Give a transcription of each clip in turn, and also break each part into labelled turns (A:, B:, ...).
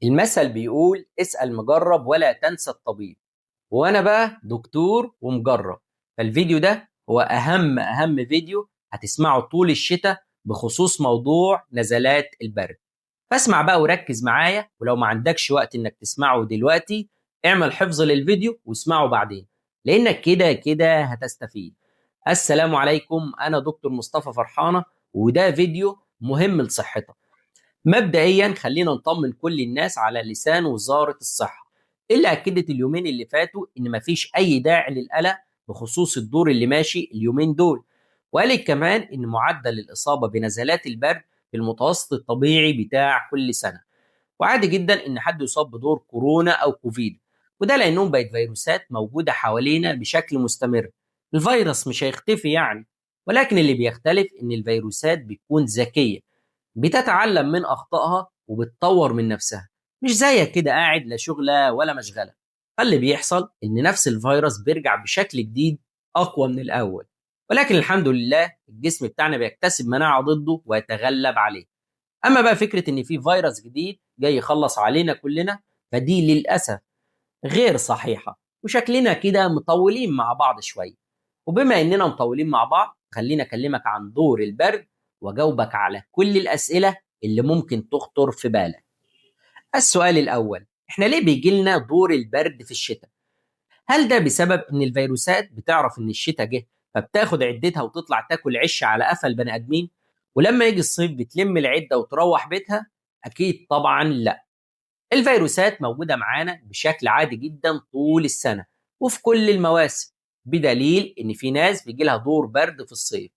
A: المثل بيقول اسأل مجرب ولا تنسى الطبيب، وانا بقى دكتور ومجرب. فالفيديو ده هو اهم فيديو هتسمعه طول الشتاء بخصوص موضوع نزلات البرد. فاسمع بقى وركز معايا، ولو ما عندكش وقت انك تسمعه دلوقتي اعمل حفظ للفيديو واسمعه بعدين، لانك كده كده هتستفيد. السلام عليكم، انا دكتور مصطفى فرحانة، وده فيديو مهم لصحتك. مبدئيا خلينا نطمن كل الناس على لسان وزارة الصحة اللي أكدت اليومين اللي فاتوا إن مفيش أي داعي للقلق بخصوص الدور اللي ماشي اليومين دول، وقالت كمان إن معدل الإصابة بنزلات البرد في المتوسط الطبيعي بتاع كل سنة، وعادي جدا إن حد يصاب بدور كورونا أو كوفيد، وده لأنهم بقت فيروسات موجودة حوالينا بشكل مستمر. الفيروس مش هيختفي يعني، ولكن اللي بيختلف إن الفيروسات بتكون ذكية، بتتعلم من أخطائها وبتطور من نفسها، مش زيك كده قاعد لا شغلة ولا مشغلة. فاللي بيحصل إن نفس الفيروس بيرجع بشكل جديد أقوى من الأول، ولكن الحمد لله الجسم بتاعنا بيكتسب مناعة ضده ويتغلب عليه. أما بقى فكرة إن في فيروس جديد جاي يخلص علينا كلنا، فدي للأسف غير صحيحة، وشكلنا كده مطولين مع بعض شوية. وبما إننا مطولين مع بعض، خلينا أكلمك عن دور البرد واجاوبك على كل الأسئلة اللي ممكن تخطر في بالك. السؤال الأول، إحنا ليه بيجي لنا دور البرد في الشتاء؟ هل ده بسبب إن الفيروسات بتعرف إن الشتاء جه فبتاخد عدتها وتطلع تاكل عش على قفا البني آدمين، ولما يجي الصيف بتلم العدة وتروح بيتها؟ أكيد طبعا لا. الفيروسات موجودة معانا بشكل عادي جدا طول السنة وفي كل المواسم، بدليل إن في ناس بيجي لها دور برد في الصيف،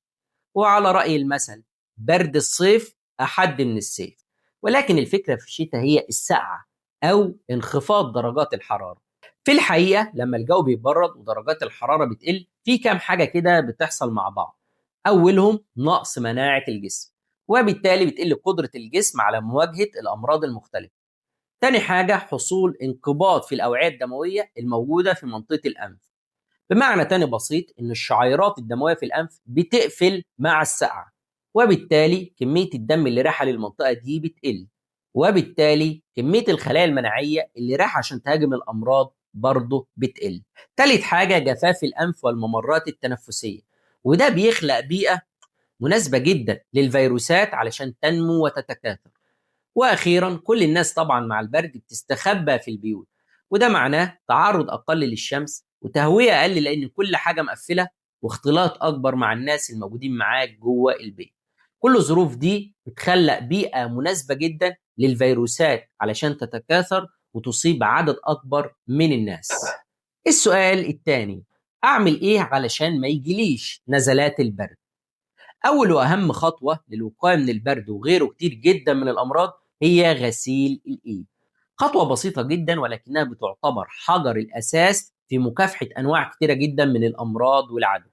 A: وعلى رأي المثل برد الصيف أحد من السيف. ولكن الفكرة في الشتاء هي السقعة أو انخفاض درجات الحرارة. في الحقيقة لما الجو بيبرد ودرجات الحرارة بتقل، في كام حاجة كده بتحصل مع بعض. أولهم نقص مناعة الجسم، وبالتالي بتقل قدرة الجسم على مواجهة الأمراض المختلفة. تاني حاجة حصول انقباض في الأوعية الدموية الموجودة في منطقة الأنف. بمعنى تاني بسيط إن الشعيرات الدموية في الأنف بتقفل مع السقعة، وبالتالي كمية الدم اللي رايحة للمنطقة دي بتقل، وبالتالي كمية الخلايا المناعية اللي رايحة عشان تهاجم الأمراض برضه بتقل. تالت حاجة جفاف الأنف والممرات التنفسية، وده بيخلق بيئة مناسبة جدا للفيروسات علشان تنمو وتتكاثر. وأخيرا كل الناس طبعا مع البرد بتستخبى في البيوت، وده معناه تعرض أقل للشمس وتهوية أقل لأن كل حاجة مقفلة، واختلاط أكبر مع الناس الموجودين معاك جوه البيت. كل الظروف دي بتخلق بيئة مناسبة جدا للفيروسات علشان تتكاثر وتصيب عدد أكبر من الناس. السؤال الثاني، أعمل إيه علشان ما يجيليش نزلات البرد؟ أول وأهم خطوة للوقاية من البرد وغيره كتير جدا من الأمراض هي غسيل الإيد. خطوة بسيطة جدا ولكنها بتعتبر حجر الأساس في مكافحة أنواع كتيرة جدا من الأمراض والعدوى،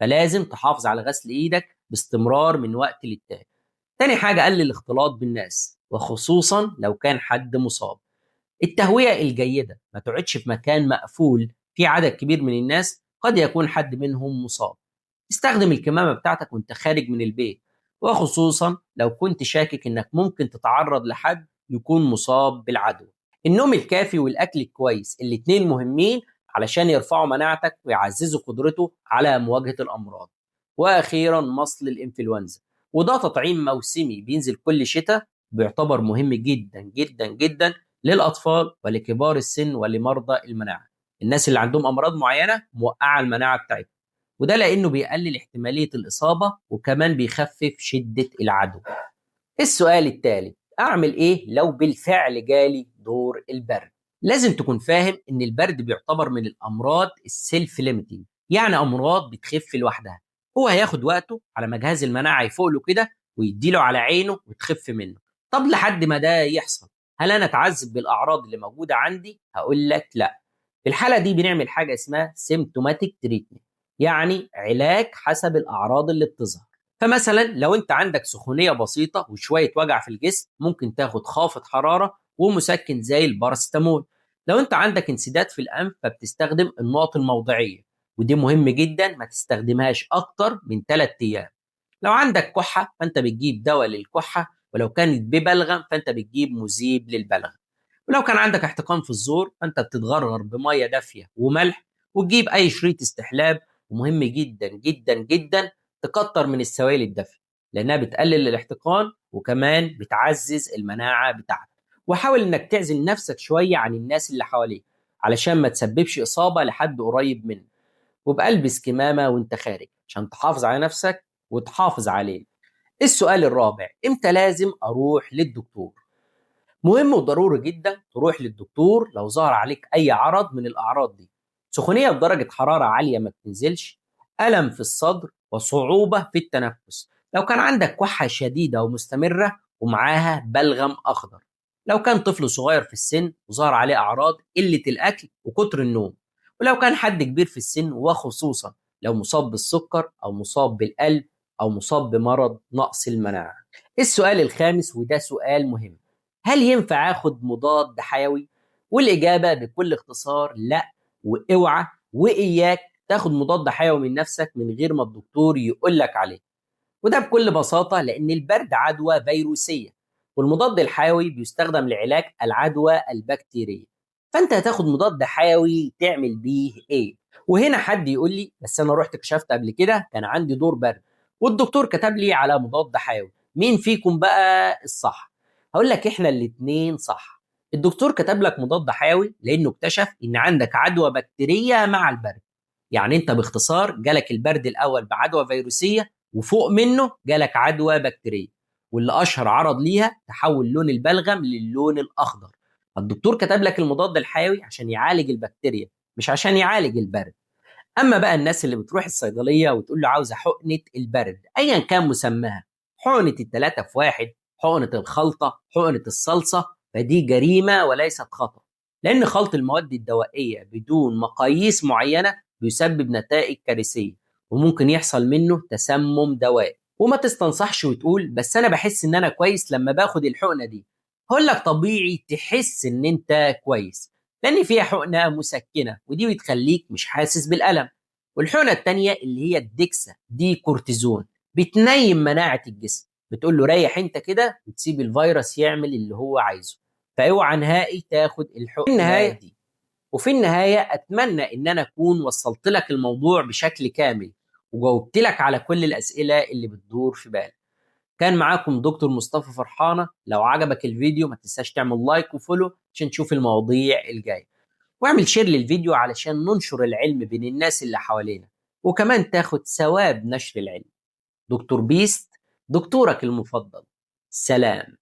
A: فلازم تحافظ على غسل إيدك باستمرار من وقت للتاني. تاني حاجة قلل الاختلاط بالناس، وخصوصا لو كان حد مصاب. التهوية الجيدة، ما تقعدش في مكان مقفول في عدد كبير من الناس قد يكون حد منهم مصاب. استخدم الكمامة بتاعتك وانت خارج من البيت، وخصوصا لو كنت شاكك انك ممكن تتعرض لحد يكون مصاب بالعدوى. النوم الكافي والاكل الكويس الاتنين مهمين علشان يرفعوا مناعتك ويعززوا قدرته على مواجهة الأمراض. وأخيرا مصل الإنفلونزا، وده تطعيم موسمي بينزل كل شتاء، بيعتبر مهم جدا جدا جدا للأطفال ولكبار السن ولمرضى المناعة، الناس اللي عندهم أمراض معينة موقعة المناعة بتاعتهم، وده لأنه بيقلل احتمالية الإصابة وكمان بيخفف شدة العدوى. السؤال الثالث، أعمل إيه لو بالفعل جالي دور البرد؟ لازم تكون فاهم إن البرد بيعتبر من الأمراض ال self limiting، يعني أمراض بتخف لوحدها، هو هياخد وقته على ما جهاز المناعة يفوق له كده ويديله على عينه وتخف منه. طب لحد ما ده يحصل هل أنا أتعذب بالأعراض اللي موجودة عندي؟ هقول لك لا. في الحالة دي بنعمل حاجة اسمها symptomatic treatment، يعني علاج حسب الأعراض اللي بتظهر. فمثلا لو أنت عندك سخونية بسيطة وشوية وجع في الجسم ممكن تاخد خافض حرارة ومسكن زي الباراسيتامول. لو أنت عندك انسداد في الأنف فبتستخدم النقط الموضعية، ودي مهم جدا ما تستخدمهاش أكتر من 3 أيام. لو عندك كحة فأنت بتجيب دواء للكحة، ولو كانت ببلغم فأنت بتجيب مذيب للبلغم. ولو كان عندك احتقان في الزور فانت بتتغرغر بميه دافيه وملح، وتجيب اي شريط استحلاب. ومهم جدا جدا جدا تكتر من السوائل الدافيه لانها بتقلل الاحتقان وكمان بتعزز المناعة بتاعتك. وحاول انك تعزل نفسك شوية عن الناس اللي حواليك علشان ما تسببش اصابه لحد قريب منك، وبقلبس كمامه وانت خارج عشان تحافظ على نفسك وتحافظ عليه. السؤال الرابع، امتى لازم اروح للدكتور؟ مهم وضروري جدا تروح للدكتور لو ظهر عليك اي عرض من الاعراض دي: سخونيه بدرجة حرارة عالية ما بتنزلش، الم في الصدر وصعوبة في التنفس، لو كان عندك كحه شديدة ومستمرة ومعاها بلغم اخضر، لو كان طفل صغير في السن وظهر عليه اعراض قلة الاكل وكتر النوم، ولو كان حد كبير في السن وخصوصا لو مصاب بالسكر او مصاب بالقلب او مصاب بمرض نقص المناعة. السؤال الخامس، وده سؤال مهم، هل ينفع اخد مضاد حيوي؟ والاجابة بكل اختصار لا، واوعى واياك تاخد مضاد حيوي من نفسك من غير ما الدكتور يقول لك عليه. وده بكل بساطة لان البرد عدوى فيروسيه، والمضاد الحيوي بيستخدم لعلاج العدوى البكتيريه، فانت هتاخد مضاد حيوي تعمل بيه ايه؟ وهنا حد يقول لي بس انا رحت كشفت قبل كده كان عندي دور برد والدكتور كتب لي على مضاد حيوي، مين فيكم بقى الصح؟ هقول لك احنا الاتنين صح. الدكتور كتب لك مضاد حيوي لانه اكتشف ان عندك عدوى بكتيريه مع البرد، يعني انت باختصار جالك البرد الاول بعدوى فيروسيه وفوق منه جالك عدوى بكتيريه، واللي اشهر عرض ليها تحول لون البلغم للون الاخضر. الدكتور كتب لك المضاد الحيوي عشان يعالج البكتيريا مش عشان يعالج البرد. اما بقى الناس اللي بتروح الصيدلية وتقول له عاوزه حقنه البرد ايا كان مسماها، حقنه الثلاثة في واحد، حقنه الخلطة، حقنه الصلصه، فدي جريمة وليست خطا، لان خلط المواد الدوائية بدون مقاييس معينة بيسبب نتائج كارثية وممكن يحصل منه تسمم دوائي. وما تستنصحش وتقول بس انا بحس ان انا كويس لما باخد الحقنة دي. هقول لك طبيعي تحس ان انت كويس لان فيها حقنه مسكنه ودي بتخليك مش حاسس بالالم، والحقنه الثانية اللي هي الدكسه دي كورتيزون بتنيم مناعة الجسم، بتقول له ريح انت كده وتسيب الفيروس يعمل اللي هو عايزه، فاوعى نهائي تاخد الحقنة دي. وفي النهاية اتمنى ان انا اكون وصلت لك الموضوع بشكل كامل وجاوبت لك على كل الاسئلة اللي بتدور في بالك. كان معاكم دكتور مصطفى فرحانة. لو عجبك الفيديو ما تنساش تعمل like و follow عشان تشوف المواضيع الجاية، واعمل share للفيديو علشان ننشر العلم بين الناس اللي حوالينا، وكمان تاخد ثواب نشر العلم. دكتور بيست، دكتورك المفضل. سلام.